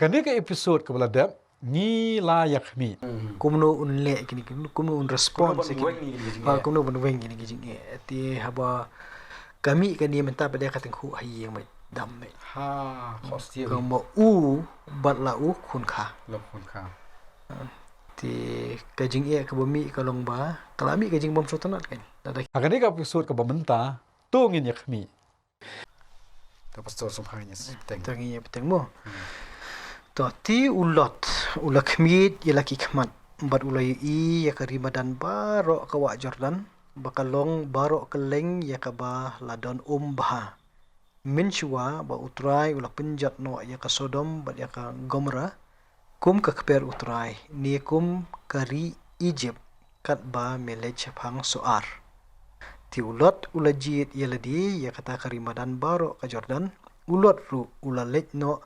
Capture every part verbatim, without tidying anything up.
Kane ka episode kaba la dep ngi la ïa khmih. Kumno un leh kine, kumno un respond Kumno ban weng ïa kine ki jingeh. Kumno ban weng ïa kine ki jingeh. Te haba ka mih kane mynta pat de ka tyngkhuh ha ïing bad dam bad. Ha, khostie. Kumba u bad la u khun kha. Lok khun kha. Te ka jingeh kaba mih ka long ba ka la mih ka jingbym sngewtynnat kan. Lada Ha kane ka episode kaba mynta to ngin ïa khmih. To pastor sngewbha ngin ïa bteng. To ngin ïa bteng mo. To te u Lot u la khmih ïa la ki khmat bad u la ïohi ïa ka ri madan baroh ka wah Jordan ba ka long baroh kylleng ïa kaba la don um bha. Mynshuwa ba U Trai u la pynjot noh ïa ka Sodom bad ïa ka Gomorrah kum ka kper U Trai ne kum ka ri Egypt katba me leit shaphang Soar. Te u Lot u la jied ïa lade ïa kata ka ri madan baroh ka Jordan, u Lot ruh u la leit noh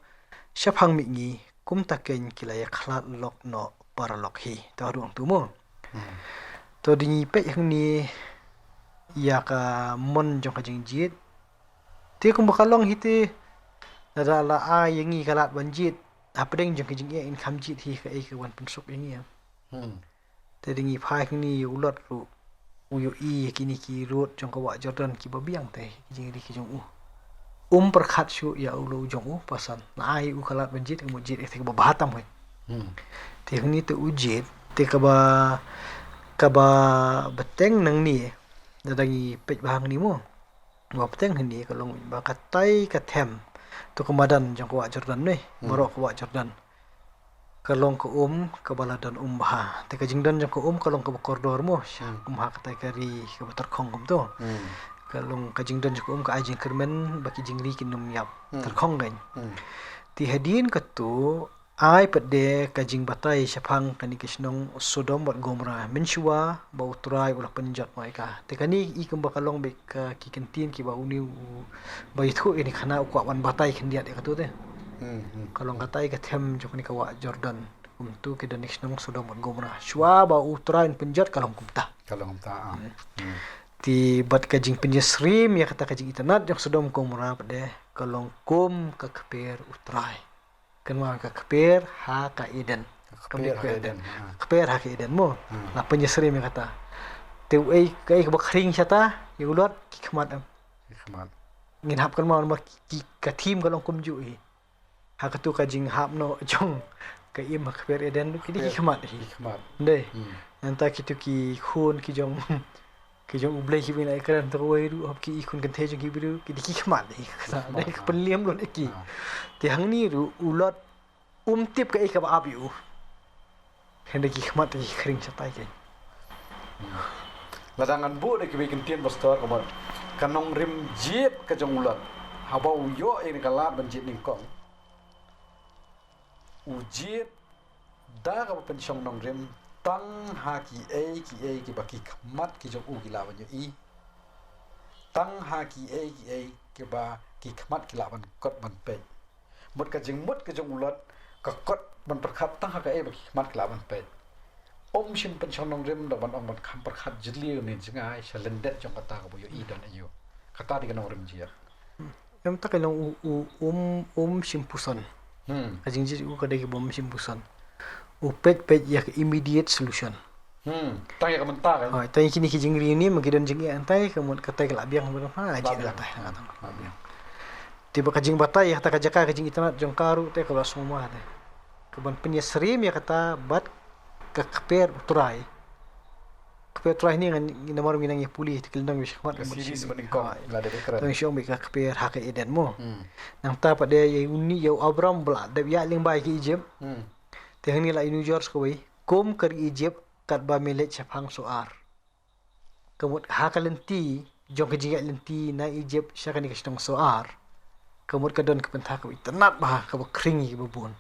shaphang mihngi, kumta keiñ ki la ïakhlad lok noh paralok hi. To haduh hangtu mo. To da ngi peit hangne ïa ka mon jong ka jingjied. Te kumba ka long hi te lada la ai ïa ngi ka lad ban jied, hapdeng jong ka jingeh ngin kham jied hi kaei ka wan pynsuk ïa ngi. Te da ngi phai hangne ïa u Lot ruh u ïohi ïa kine ki rud jong ka wah Jordan kiba biang te ki jingri ki jong u. Um pyrkhat shuh ïa u la u jong u pasan. La ai u ka lad ban jied, ka mut jied ïa te kaba bha tam hi. Te hangne te u jied te kaba kaba bteng nangne. Da da ngi peit ba hangne mo. Ba bteng hangne ka long ba katai ka them. To ka madan jong ka wah Jordan ne. Baroh ka wah Jordan. Ka long ka um kaba la don um bha. Te ka jingdon jong ka um ka long kaba kordor mo. Um ha katai ka ri kaba tyrkhong kumto. Ka long ka jingdon jong ka um ka ai jingkyrmen ba ki jingri kin ym ïap. Tyrkhong keiñ. Te hadien kato ai pat de ka jingbatai shaphang kane ka shnong Sodom bad Gomorrah. Mynshuwa ba U Trai u la pynjot noh ïa ka. Te kane i kumba ka long bad ka ki kyntien kiba une u ba ïathuh ïa kane u kwah ban batai khyndiat ïa kato te. Ka long katai ka them jong kane ka wah Jordan. Kumto ki don ïa ka shnong Sodom bad Gomorrah. Shuwa ba U Trai un pynjot ka long kumta. Ka long kumta. Te bad ka jingpynïasyriem ïa kata ka jingitynnad jong Sodom Gomorrah pat de ka long kum ka kper U Trai. Kynmaw ka kper ha ka Eden. Kper ha ka Eden. Kper ha ka Eden mo. La pynïasyriem ïa kata. Te uei kaei kaba khring shata ïa u Lot ki khmat em. Ki khmat. Ngin hap kynmaw namar ki ka thim ka long kumjuh hi. Ha kato ka jinghap noh jong ka im ha kper Eden ki dei ki khmat hi. Ki khmat. Dei. Nangta kito ki khun ki jong Ki jong U Blei ki bym lah kren, to kawei ruh hap ki i khun kynthei jong ki briew ki dei ki khmat hi. Ka pynliam lut ïa ki. Te hangne ruh u Lot um tip kaei kaba ap ïa u. Hynrei ki khmat ki khring shatai keiñ. Lada ngan buh da kiwei ki kyntien pastor ka mut ka nongrim jied ka jong u Lot haba u ïoh ïa ka lad ban jied nyngkong. U jied da kaba pynshong nongrim tang ha kiei kiei kiba ki khmat ki jong u ki lah ban ïohi. Tang ha kiei kiei kiba ki khmat ki lah ban kot ban peit. Mut ka jingmut ka jong u Lot ka kot ban pyrkhat tang ha kaei ba ki khmat ki lah ban peit. Um shym pynshong nongrim da ban ong ban kham pyrkhat jylliew ne jngai sha lyndet jong kata kaba u ïohi don aïu. Kata dei ka nongrim jied. Em, ta ka long u, u, um, um shim puson. Ka jingjied u ka dei kaba um shim puson. U peit peit ïa ka immediate solution. Tang ïa ka mynta ka. Hooid, tang ïa kine ki jingri ni ma ki don jingeh hangtai ka mut katai ka lah biang, ha jied katai. Lah biang. Te ba ka jingbatai ïa kata ka jaka ka jingitynnad jong ka ruh te kaba sngewma te. Ka ban pynïasyriem ïa kata bad ka kper U Trai. Kper U Trai ne ngan, namar ngi nang ïa pule te ki lynnong ba shakhmat. Ka series ba nyngkong. Lada dei kren. Tang shong ba ka kper ha ka Eden mo. Nangta pat de ïa uni ïa u Abram ba la dep ïaid lyngba ïa ki Egypt. Te hangne la ïanujor sa kawei kum ka ri Egypt katba me leit shaphang Soar. Ka mut ha ka lynti jong ka jingïaid lynti na Egypt sha kane ka shnong Soar. Ka mut ka don ka bynta kaba itynnad bha kaba khring ïa kiba bun.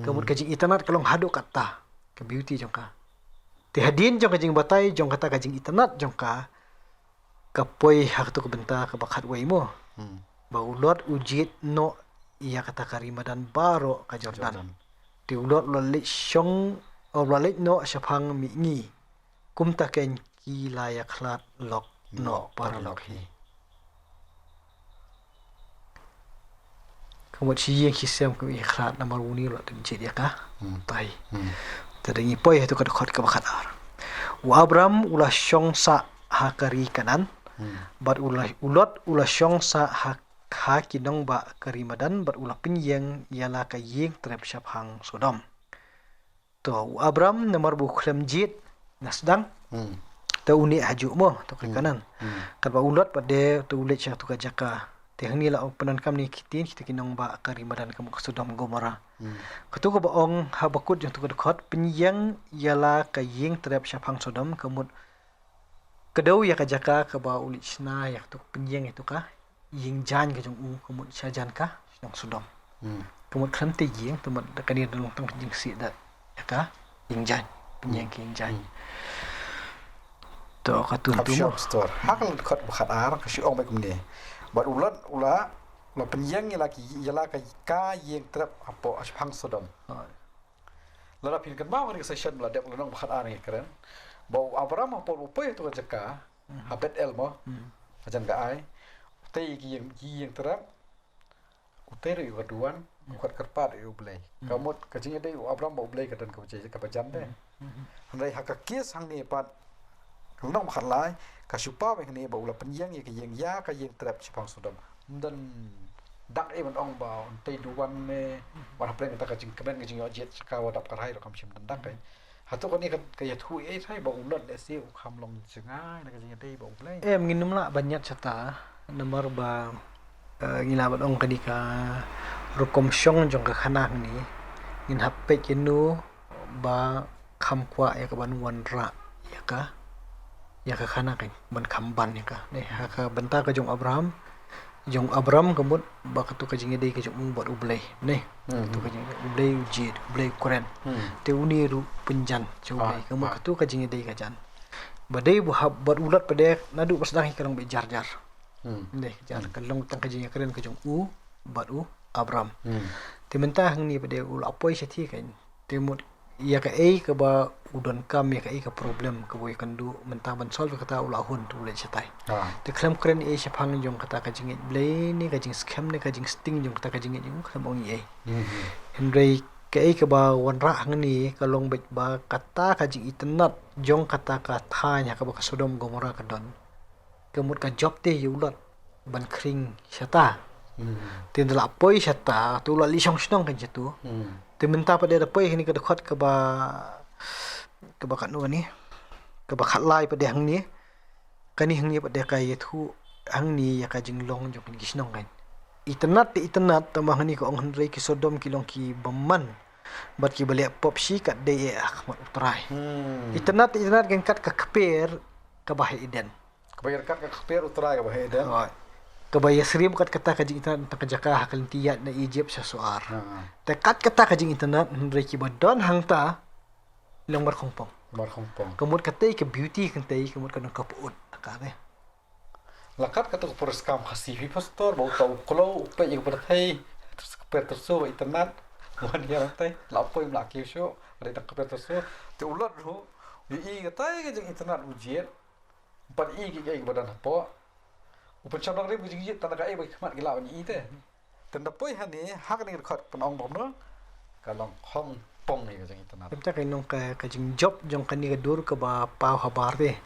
Ka mut ka jingitynnad ka long haduh katta ka beauty jong ka. Te hadien jong ka jingbatai jong kata ka jingitynnad jong ka ka poi ha kato ka bynta kaba khatwei mo. Ba u Lot u jied noh ïa kata ka ri madan baroh ka Jordan. Te u Lot u la leit shong, u la leit noh shaphang mihngi. Kumta keiñ ki la ïakhlad lok noh paralok hi. Ka mut shi ïing shi sem ka mut ïa khlad namar une u la tip jied ïa ka tai. Te da ngi poi ha tu ka dkhot kaba khat ar. U Abram u la shong sah ha ka ri Kanaan bad u la, u Lot u la shong sah ha, ha ki nongbah ka ri Madan bad u la pynïeng ïa la ka ïing trep shaphang Sodom. To u Abram namar ba u khlem jied na sdang. Te u neh hajuh mo to ka Kanaan. Katba u Lot pat de to u leit sha tu ka jaka. Te hangne la ong pyndonkam ne ki ktien kita ki nongbah ka ri Madan ka mut ka Sodom Gomora. Katu kaba ong ha bakut jong tu ka dkhot pynïeng ïa la ka ïing trep shaphang Sodom ka mut ka dei ïa ka jaka kaba u leit shna ïa katu pynïeng ïa tu ka ïing jaiñ ka jong u ka mut shajan ka shnong Sodom. Ka mut khlem te ïing, ka mut da kane da long tang ka jingsih da ïa ka ïing jaiñ, pynïeng ka ïing jaiñ. To katu tu mo. Hap shop store. Ha ka dkhot ba khat ar ka shu ong bad kumne. Bad u Lot u la, u la pynïeng ïa la ki, ïa la ka, ka ïing trep hapoh shaphang Sodom. Lada phin kynmaw kane ka session ba la dep, la nong ba khat ar ngi kren ba u Abram hapoh u poi ha tu ka jaka ha Bethel mo, ha jan ka Ai, u tei ki ïing, ki ïing trep, u tei ruh ïa ka duwan, u kat kyrpad ïa u Blei. Ka mut ka jingïadei u Abram bad u Blei ka don kaba jai, kaba jan de. Hynrei ha ka case hangne pat, ka lynnong ba khat lai ka shu paw hangne ba u la pynïeng ïa ka ïing, ïa ka ïing trep shaphang Sodom. Ym don dak ei ban ong ba un tei duwan ne, ban hapdeng kata ka jingkmen ka jingïoh jied sha ka wa dap ka rai ruh kam shym don dak ei. Hato kane ka, ka ïathuh ei ei ba u Lot lehse u kham long jngai na ka jingïadei bad u Blei? Em, ngin ym lah ban ñiad shata namar ba, eh, ngi lah ban ong kane ka rukom shong jong ka khana hangne ngin hap peit ïa no ba kham kwah ïa ka ban wanrah ïa ka, ïa ka khana ka ban kham ban ïa ka. Ne ha ka bynta ka jong Abraham, jong Abram ka mut ba katu ka jingïadei ka jong u bad u Blei. Ne katu ka jingïadei u Blei u jied, u Blei u kren. Te une ruh pynjan sha u Blei, ka mut katu ka jingïadei ka jan. Ba dei ba hap bad u Lot pat de naduh ba sdang hi ka long beit jar jar. Ne jar ka long tang ka jingïakren ka jong u bad u Abram. Te mynta hangne pat de u la poi shathie kan. Te mut ïa kaei kaba u donkam, ïa kaei ka problem kaba u ïakynduh mynta ban solve kata u la hun tu u leit shatai. Te khlem kren ei shaphang jong kata ka jingngeit Blei ne ka jingskhem ne ka jingsting jong kata ka jingngeit jong u khlem ong ei. Hynrei kaei kaba wanrah hangne ka long beit ba kata ka jingitynnad jong kata ka thaiñ ha kaba ka Sodom Gomora ka don. Ka mut ka jop te ïa u Lot ban khring shata. Te ynda la poi shata te u la leit shong shnong kan shatu. Te mynta pat de da poi kane ka dkhot kaba, kaba katno kane, kaba khatlai pat de hangne. Kane hangne pat de ka ïathuh hangne ïa ka jinglong jong kane ka shnong kan. Itynnad te itynnad tangba hangne ka ong hynrei ki Sodom ki long ki bymman bad kiba leh pop shi katdei ha khmat U Trai. Itynnad te itynnad kan kat ka kper kaba ha Eden. Kaba ïa kat ka kper U Trai kaba ha Eden. Kaba ïasyriem kat kata ka jingitynnad tang ka jaka ha ka lynti ïaid na Egypt sha Soar. Te kat kata ka jingitynnad hynrei kiba don hangta long markhongpong. Markhongpong. Ka mut katei ka beauty, katei ka mut ka nongkhapoh ka ne. La kat kata ka puriskam Khasi phi pastor ba uta u kloi u peit ïa ka pyrthei. Ka kper tyrso ba itynnad. Wan ïa katei la poi mla kiew shuh. Ba dei tang ka kper tyrso. Te u Lot ruh u ïohi katei ka jingitynnad u jied. Pat i ki, ki ba don hapoh. U pynshong nongrim ki jingjied tang da kaei ba ki khmat ki lah ban i te. Te ynda poi hangne ha kane ka dkhot pynong bom no ka long khongpong ïa ka jingitynnad. Te ka long ka, ka jingjop jong kane ka dur kaba paw habar te.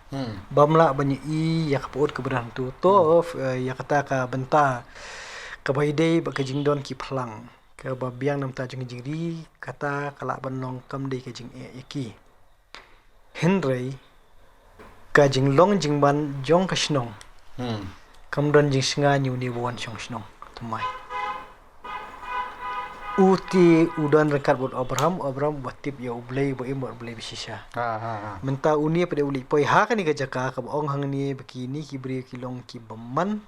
Bym lah ban i ïa ka pud kaba don tu to, eh, ïa kata ka bynta kaba ïadei bad ka jingdon ki phlang kaba biang na bynta jong ka jingri, kata ka lah ban long kam dei ka jingeh ïa ki. Hynrei ka jinglong jingman jong ka shnong kam don jingshngaiñ ïa une ba wan shong shnong. Thymmai. U te u don ryngkat bad Abraham, Abraham ba tip ïa U Blei ba im bad U Blei ba shisha. Mynta une pat de u leit poi ha kane ka jaka kaba ong hangne ba kine ki briew ki long ki bymman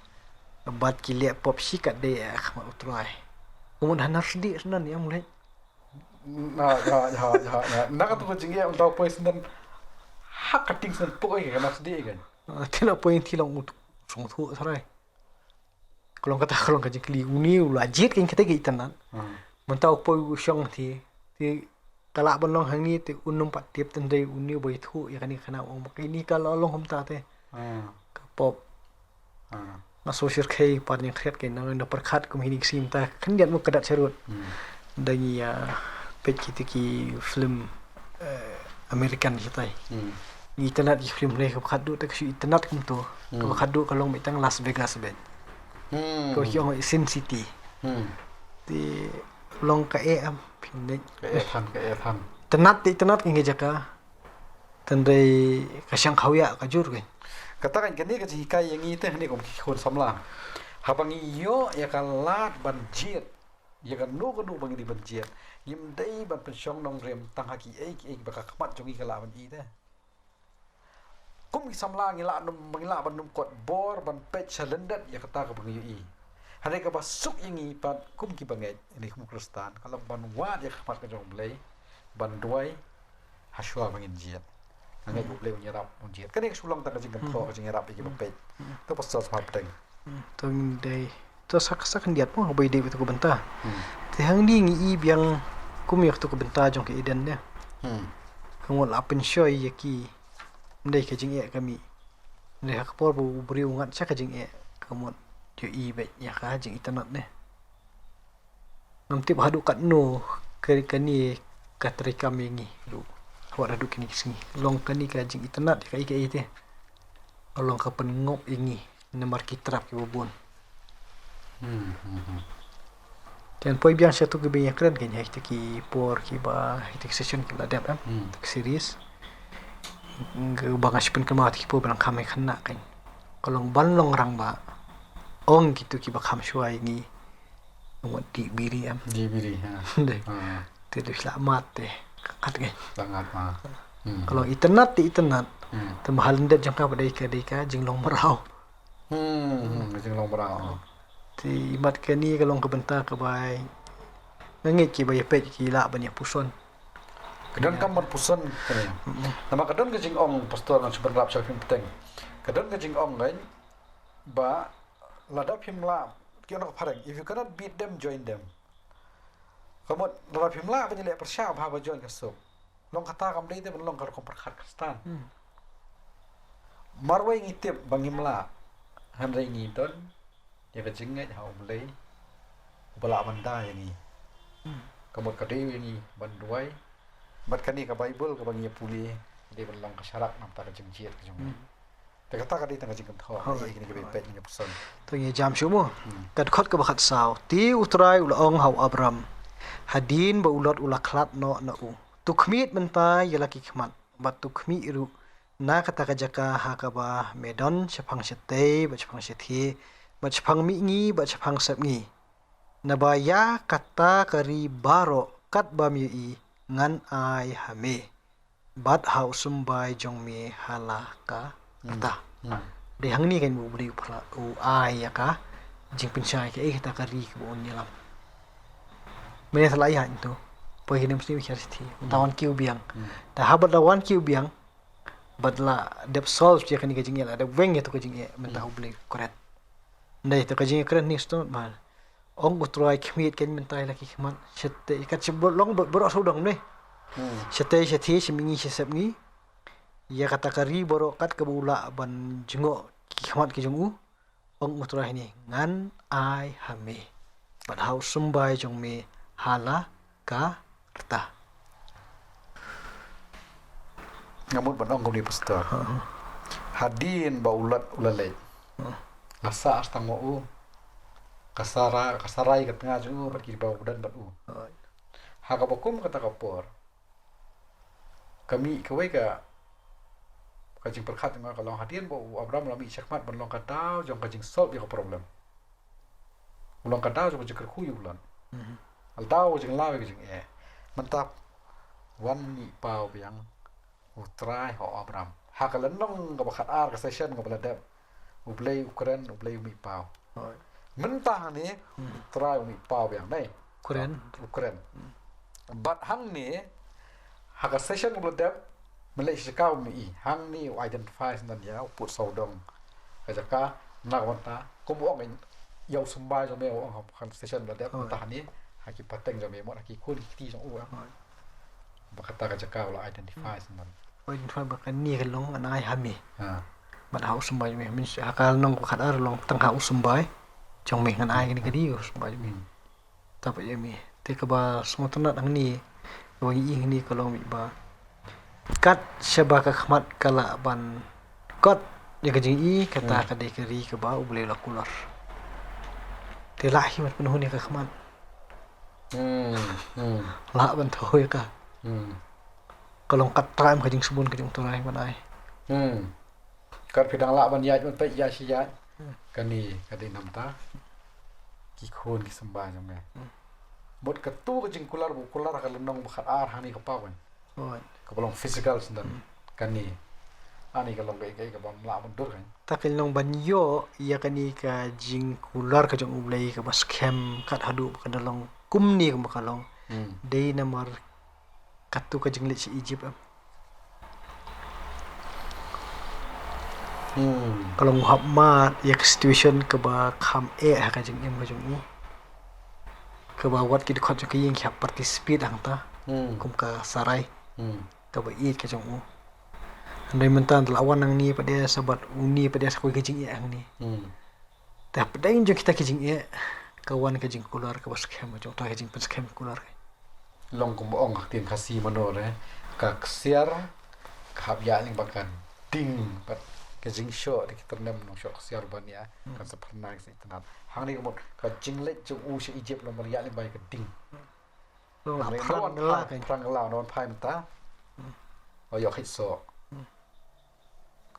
bad ki leh pop shi katdei ha khmat U Trai. Ka mut hana sdie sdang ïa U Blei. Na, na, na, na, na. Na katu ka jingeh mynta u poi sdang ha ka tieng sdang poi ka na sdie kan. Ah, te la poi te long u sngewthuh tharai. Ka long kata ka long ka jingkylli une u la jied kan kata ka itynnad. Mynta u poi u shong te, te ka lah ban long hangne te un ym pat tip tang dei une ba ïathuh ïa kane ka khana u ong ba kine ka la long kumta te. Ka pop. Nga shu shyrkhei pat ïa nga khriat kein, nga pyrkhat kum hi ïing sngim ta khyndiat mo ka dat sharud. Da ngi ïa peit kiti ki film American kita. Ngi itynnad ki film ne ka khatduh te ka shu itynnad kumto. Ka khatduh ka long beit tang Las Vegas beit. Ka shu ong Sin City. Te long ka eh am phin dei. Ka eh than, ka eh than. Itynnad te itynnad ka ngi jaka. Tynrai ka shang khawia ka jur kein. Kata kein kane ka jinghikai ïa ngi te hangne kum ki khun samla. Haba ngi ïoh ïa ka lad ban jied ïa kano kano ba ngi dei ban jied, ngim dei ban pynshong nongrim tang ha kiei kiei ba ka khmat jong ngi ka lah ban i te. Kum ki samla ngi lah num, ngi lah ban nym kot bor ban peit sha lyndet ïa kata kaba ngi ïohi. Hynrei kaba suk ïa ngi pat kum ki bangeit, ïa ngi kum Khristan, ka long ban wad ïa ka khmat ka jong U Blei ban duwai ha shuwa ba ngin jied. Nga ngeit U Blei un ïarap un jied. Kane ka shu long tang ka jingkynthoh, ka jingïarap ïa kiba peit. To pastor sma pdeng. To ngin dei to sa sa khyndiat mo ba i dei ïa katu ka bynta. Te hangne ngi i biang kum ïa katu ka bynta jong ka Eden ne. Ka mut la pynshoi ïa ki, ym dei ka jingeh ka mih. Hynrei ha ka por ba u briew u ngat sha ka jingeh, ka mut ïohi beit ïa ka jingitynnad ne. Ngam tip haduh katno ka, kane ka treikam ïa ngi ruh. Wat haduh kine ki sngi long kane ka jingitynnad ïa kaei kaei te. Ka long ka pynngop ïa ngi namar ki trap kiba bun. Te ngan poi biang sha kito kiba ïakren kein ha kito ki por kiba, ha kito ki session kiba la dep em, kito ki series. Ba nga shu pynkynmaw kito ki por ba nang kham ïa khynnah kein. Ka long ban long rangbah, ong kito kiba kham shuwa ïa ngi. Ka mut dih biri em. Dih biri ha. Dei. Te dei sla mat te. Ka ngat kein. Ka ngat ha. Ka long itynnad te itynnad. Te ma ha lyndet jong ka ba dei ka, dei ka jinglong mraw. Hmm, hmm, ka jinglong mraw. Te imat kane ka long ka bynta kaba nga ngeit kiba ïa peit ki lah ban ïa puson. Ka don kam ban puson kane. Namar ka don ka jingong, pastor, ngan shu pynrap sha phim pteng. Ka don ka jingong kein ba lada phim lah, ki ong ha phareng, if you cannot beat them, join them. Ka mut lada phim lah ban ïaleh pyrshah, bha ba join ka suk. Long kata kam dei te ban long ka rukom pyrkhat Khristan. Marwei ngi tip ba ngim lah, hynrei ngi don ïa ka jingngeit ha U Blei uba lah ban da ïa ngi. Ka mut ka dei ïa ngi ban duwai. Bad kane ka Baibl kaba ngi ïa pule dei ban long ka sharak na bynta ka jingjied ka jong ngi. Te kata ka dei tang ka jingkynthoh ïa kine kiba peit, ngi ïa puson. Te ngi jam shuh mo. Ka dkhot kaba khatsaw. Te U Trai u la ong ha u Abram, hadien ba u Lot u la khlad noh na u, to khmied mynta ïa la ki khmat, bad to khmih ruh na kata ka jaka ha kaba me don shaphang shatei bad shaphang shathie, bad shaphang mihngi bad shaphang sepngi. Naba ïa kata ka ri baroh katba me ïohi ngan ai ha me, bad ha u symbai jong me ha la ka rta. Dei hangne kein ba U Blei u phla, u ai ïa ka jingpynshai kaei kata ka ri kaba un ïalam. Mynne sa la ïaid to, poi hi nym sniew hi sha shithi, mynta wan kiew biang. Te haba la wan kiew biang, bad la dep solve ïa kane ka jingeh, la dep weng ïa to ka jingeh, mynta U Blei u kren. Dei to ka jingkren ni ston ba ong U Trai khmied kein mynta ïa la ki khmat, shatei, kat sha ba long ba, baroh sawdong ne. Shatei shathie, sha mihngi sha sepngi. Ïa kata ka ri baroh kat kaba u lah ban jngoh ki khmat ki jong u, ong U Trai hangne, ngan ai ha me, bad ha u symbai jong me ha la ka rta. Nga mut ban ong kumne, pastor. Hadien ba u Lot u la leit, la sah tang ma u, ka Sara, ka Sarai ka tnga jong u bad kiba u don bad u. Ha kaba kum kata ka por, ka mih kawei ka, ka jingpyrkhat jong nga ka long hadien ba u Abram u la mih shakhmat ban long ka daw jong ka jingsolve ïa ka problem. U long ka daw jong ka jingkyrkhu ïa u Lot. Ka daw jong ka jinglaw ïa ka jingeh. Mynta wan mih paw biang U Trai ha u Abram. Ha ka lynnong kaba khatar, ka session kaba la dep, U Blei u kren, U Blei u mih paw. Mynta hangne U Trai u mih paw biang, ne? Kren. U kren. Bad hangne ha ka session kaba la dep, mynleit sha jaka ba me ïohi, hangne u identify shen ïa u pud sawdong. Ka jaka na ka bynta kum u ong ïa u symbai jong me, u ong ha ka session ba la dep, mynta hangne ha ki pateng jong me, mo, ha ki khun ki kti jong u. Ba kata ka jaka u la identify shen. U identify ba kane ka long ngan ai ha me. Bad ha u symbai jong me, mynshwa ha ka lynnong kaba khatar long tang ha u symbai jong me, ngan ai kane ka dei u symbai jong me. Hmm. Te pat ïa me. Te kaba sngewtynnat hangne, kaba ngi i hangne ka long mih ba kat shaba ka khmat ka lah ban kot ïa ka jingïohi, kata Hmm. ka dei ka ri kaba U Blei u la kular. Te lah hi ban pynhun ïa ka khmat. Hmm. Hmm. Lah ban thew ïa ka. Hmm. Ka long kat trai em ka jingsbun ka jong U Trai ban ai. Hmm. Kat phi dang lah ban ïaid ban peit ïaid shi ïaid. Hmm. Kane ka dei namar ki khun ki symbai jong me. Hmm. Mut katu ka jingkular ba u kular ha ka lynnong ba khatar hangne ka paw kan. Oi. Kaba long physical shen. Hmm. Kane. Hangne ka long kaei kaei kaba ym lah ban dur kan. Te ka long ban ïoh ïa kane ka jingkular ka jong U Blei kaba skhem kat haduh ba kan da long kumne kumba ka long. Hmm. Dei namar katu ka jingleit sha Egypt em. Hmm. Ka long u hap mad ïa ka situation kaba kham eh ha ka jingim ka jong u. Kaba wat ki dkhot jong ka ïing ki hap participate hangta. Hmm. Kum ka Sarai. Hmm. Kaba ïeit ka jong u. Hynrei mynta la wan hangne pat de sa bad une pat de sa kawei ka jingeh hangne. Hmm. Te hapdeng jong kita ki jingeh, ka wan ka jingkular kaba skhem, jong ta ka jingpynskhem kular. Long kumba ong ka ktien Khasi mano re, ka ksiar ka hap ïaid lyngba ka ding, bad ka jingshoh da ki tyrnem nong shoh ksiar ban ïa, Hmm. kan sa pyrnai ka sngewtynnat. Hangne ka mut ka jingleit jong u sha Egypt long ban ïaid lyngba ka ding. Long la Hangne phrang long la wan phai, ka. Phrang la long wan phai mynta. Hmm. O ïoh khit soh. Hmm.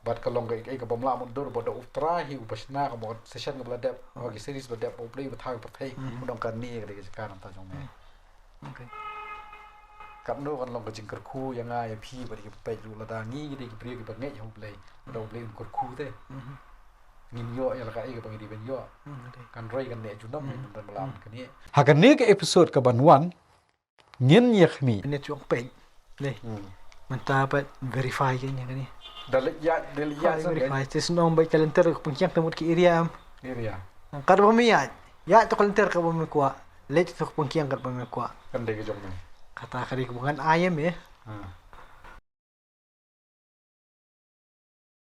Bad ka long kaei kaei kaba ym lah ban dur, bad da U Trai hi uba shna, ka mo session kaba la dep, Oh. o ki series ba dep, U Blei uba thaw ïa ka pyrthei, Mhm. u dang kane ka dei ka jaka nangta jong me. Hmm. Okay. Katno kan long ka jingkyrkhu ïa nga ïa phi bad ïa ki peit ruh lada ngi ki dei ki briew kiba ngeit ha U Blei, bad da U Blei un kyrkhu te. Mhm. Ngin ïoh ïa la kaei kaba ngi dei ban ïoh. Hmm, okay. Kan roi kan neh junom, Hmm. ngin dang ba la Hmm. kane. Ha kane ka episode kaba wan, ngin ïa khmih. Ane chuong peit. Dei. Hmm. Mynta pat verify ke ïa kane. Da leit ïa, da leit ïa Verify, san verify. Te sngewbha ba ka lynter ka pynkiang te mut ki area em. Area. Kat ba me ïa. Ïa to ka lynter kat ba me kwah. Leit to ka pynkiang kat ba me kwah. Kan dei ka jong me. Kata ka dei ka ba ngan ai ïa me. Ha.